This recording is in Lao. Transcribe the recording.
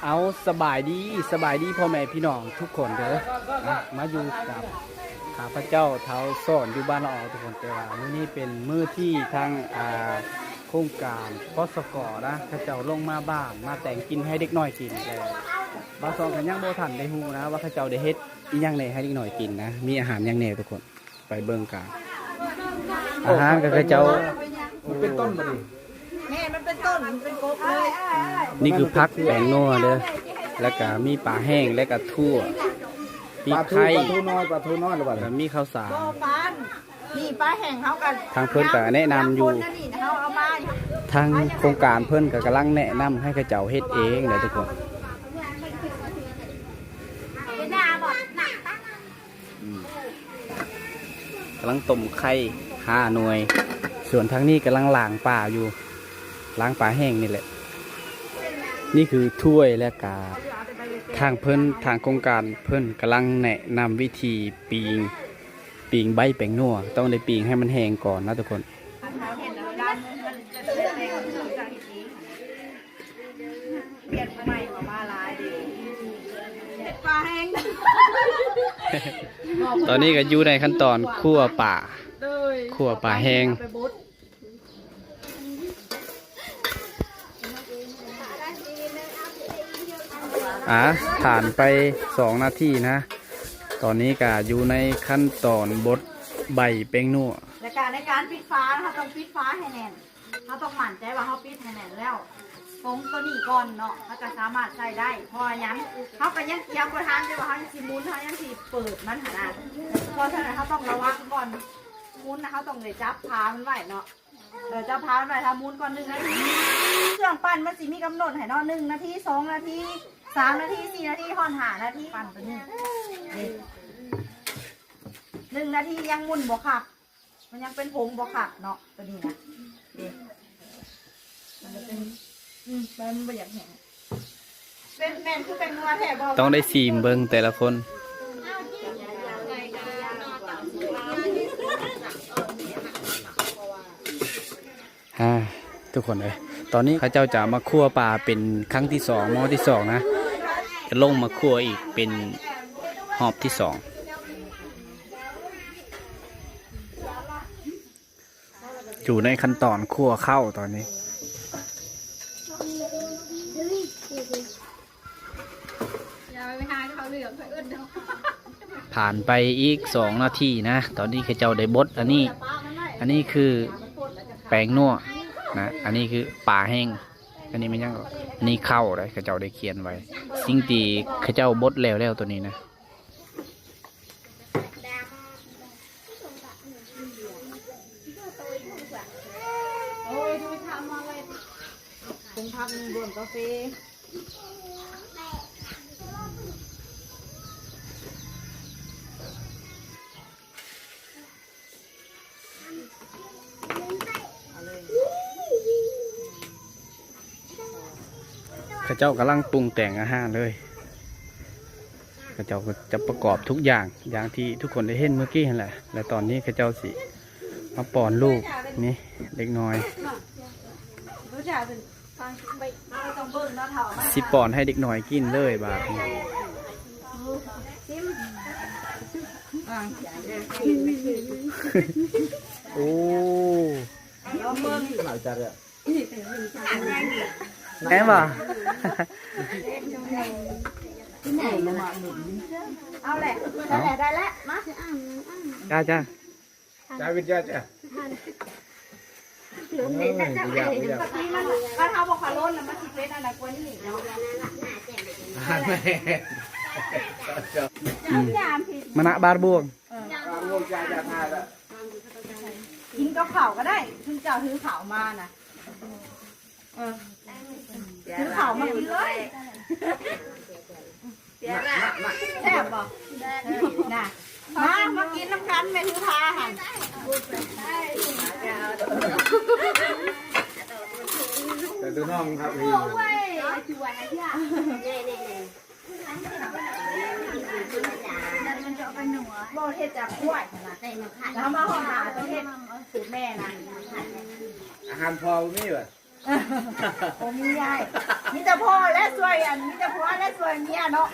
ເອົາ ສະບາຍດີ ສະບາຍດີພໍ່ແມ່ພີ່ນ້ອງທຸກຄົນເດີ. ນະ ມາຢູ່ກັບຂ້າພະເຈົ້າທ້າວສອນ ຢູ່ບ້ານລະອອ ທຸກຄົນ. ແຕ່ວ່າມື້ນີ້ເປັນມື້ທີ່ທາງ ອ່າ ໂຄງການ ປສກ ນະ ເຂົາເຈົ້າລົງມາບ້ານ ມາແຕ່ງກິນໃຫ້ເດັກນ້ອຍກິນ. ແຕ່ບ່າວສອນກໍຍັງບໍ່ທັນໄດ້ຮູ້ນະ ວ່າເຂົາເຈົ້າໄດ້ເຮັດອີ່ຫຍັງແດ່ໃຫ້ເດັກນ້ອຍກິນນະ ມີອາຫານຫຍັງແດ່ທຸກຄົນ. ໄປເບິ່ງກັນ ອາຫານຂອງເຂົາເຈົ້າ. ມັນເປັນຕົ້ນບໍ່ນີ້? ແມ່ນ ມັນເປັນຕົ້ນ ມັນເປັນກົກເລີຍ. ນີ້ຄືຜັກແປງນົວເດີ ແລ້ວກະມີປາແຫ້ງ ແລ້ວກະຖົ່ວ ມີໄຂ່ ປາທູ ປາທູນ້ອຍ ປາທູນ້ອຍຫຼືວ່າ ແລ້ວກະມີເຂົ້າສານ. ບໍ່ປານ ນີ້ປາແຫ້ງເຮົາກໍ ທາງເພິ່ນກໍແນະນຳຢູ່ ເຮົາເອົາມາ ທາງໂຄງການເພິ່ນກໍກຳລັງແນະນຳໃຫ້ເຂົາເຈົ້າເຮັດເອງເດີທຸກຄົນ. ອືມ ກຳລັງຕົ້ມໄຂ່ຫ້າໜ່ວຍ ສ່ວນທາງນີ້ກຳລັງລ້າງປາຢູ່ ລ້າງປາແຫ້ງນີ້ແຫຼະ. ນີ້ຄືຖ້ວຍ ແລ້ວກະທາງເພິ່ນ ທາງໂຄງການເພິ່ນກຳລັງແນະນຳວິທີປີ້ງ ປີ້ງໃບແປງນົວ ຕ້ອງໄດ້ປີ້ງໃຫ້ມັນແຫ້ງກ່ອນນະທຸກຄົນ. ປ່ຽນໃໝ່ເຂົ້າມາຫຼາຍເດ້ ເຮັດປາແຫ້ງ. ຕອນນີ້ກໍຢູ່ໃນຂັ້ນຕອນຂົ້ວປາ ໂດຍ ຂົ້ວປາແຫ້ງ. ອ່າ ຜ່ານໄປສອງນາທີນະ ຕອນນີ້ກໍຢູ່ໃນຂັ້ນຕອນບົດໃບແປ້ງນົວ ແລ້ວກໍໃນການປິດຝາ ເຮົາຕ້ອງປິດຝາໃຫ້ແໜ້ນ. ເຮົາຕ້ອງໝັ້ນໃຈວ່າເຮົາປິດໃຫ້ແໜ້ນແລ້ວ ຕົງໂຕນີ້ກ່ອນເນາະ ເຮົາຈະສາມາດໃຊ້ໄດ້. ເພາະວ່າຫຍັງ ເຮົາກໍຍັງກຽມບໍ່ທັນ ແຕ່ວ່າເຮົາຍັງຊິໝູນ ເຮົາຍັງຊິເປີດມັນຫັ້ນນະ. ເພາະສະນັ້ນເຮົາຕ້ອງລະວັງກ່ອນ ໝູນນະ ເຮົາຕ້ອງໄດ້ຈັບຜາມັນໄວ້ເນາະ. ເອີ ຈັບຜາມັນໄວ້ ຖ້າໝູນກ່ອນໜຶ່ງນາທີ ເຄື່ອງປັ່ນມັນຊິມີກຳນົດໃຫ້ເນາະ ໜຶ່ງນາທີ ສອງນາທີ ສາມນາທີ ສີ່ນາທີ ຮອດຫ້ານາທີ. ປັ່ນໂຕນີ້ ນີ້ ໜຶ່ງນາທີຍັງໝູນບໍ່ຄັກ ມັນຍັງເປັນຜົງບໍ່ຄັກເນາະ ໂຕນີ້ນະ. ນີ້ ມັນກໍເປັນ ອືມ ໃບມັນບໍ່ຢາກແຫ້ງ. ເປັນ ແມ່ນຄືແປ້ງນົວແທ້ບໍ່? ຕ້ອງໄດ້ຊີມເບິ່ງແຕ່ລະຄົນ. ອ່າ ທຸກຄົນເອີຍ ຕອນນີ້ເຂົາເຈົ້າຈະມາຂົ້ວປາເປັນຄັ້ງທີສອງ ໝໍ້ທີສອງນະ ຈະລົງມາຂົ້ວອີກເປັນຮອບທີສອງ. ຢູ່ໃນຂັ້ນຕອນຂົ້ວເຂົ້າຕອນນີ້. ຜ່ານໄປອີກສອງນາທີນະ ຕອນນີ້ເຂົາເຈົ້າໄດ້ບົດອັນນີ້ ອັນນີ້ຄືແປ້ງນົວນະ ອັນນີ້ຄືປາແຫ້ງ ອັນນີ້ແມ່ນຫຍັງ? ອັນນີ້ເຂົ້າເດ້ ເຂົາເຈົ້າໄດ້ຂຽນໄວ້ ສິ່ງທີ່ເຂົາເຈົ້າບົດແລ້ວໆ ໂຕນີ້ນະ. ໂອ້ຍ ທຳມາໄວ້ ຜົງຜັກໜຶ່ງ ບ່ອນກາເຟ. ເຂົາເຈົ້າກຳລັງປຸງແຕ່ງອາຫານເລີຍ ເຂົາເຈົ້າກໍຈະປະກອບທຸກຢ່າງ ຢ່າງທີ່ທຸກຄົນໄດ້ເຫັນເມື່ອກີ້ຫັ້ນແຫຼະ ແລະ ຕອນນີ້ເຂົາເຈົ້າຊິມາປ້ອນລູກ ນີ້ເດັກນ້ອຍ ຊິປ້ອນໃຫ້ເດັກນ້ອຍກິນເລີຍບາດນີ້. ໂອ້ ແມ່ນບໍ່? ເອົາແຫຼະ ໄດ້ແລ້ວ ໄດ້ແລ້ວ ມາ ຈ້າ ຈ້າ ຈ້າວິດຍາ ຈ້າ ເອີ ບໍ່ຢາກ ບໍ່ຢາກ ຄັນເຮົາບໍ່ຄາລົນນະ ມັນຊິເປັນອັນນັ້ນກວ່ານີ້ເນາະ. ອືມ ມະນະບາດບວງ ເອີ ກິນກັບເຂົ້າກໍໄດ້ ເພິ່ນເຈົ້າຖືເຂົ້າມານະ. ເອີ ຖືເຂົ້າມາກິນເລີຍ ແຊບບໍ່? ນະ ມາ ມາກິນນຳກັນ ແມ່ຖືພາຫັ້ນ ແຕ່ຕົວນ້ອງຄັບ ໂອ້ຍ ບໍ່ເຮັດຈາກກ້ວຍນະ ແລ້ວມາຮອດໜ້າຕ້ອງເຮັດສູດແມ່ນະ ອາຫານພໍ່ບໍ່ມີຫວາ? ບໍ່ມີອ້າຍ ມີແຕ່ພໍ່ແຫຼະຊ່ວຍ ອັນ ມີແຕ່ຜົວແຫຼະຊ່ວຍເມຍເນາະ.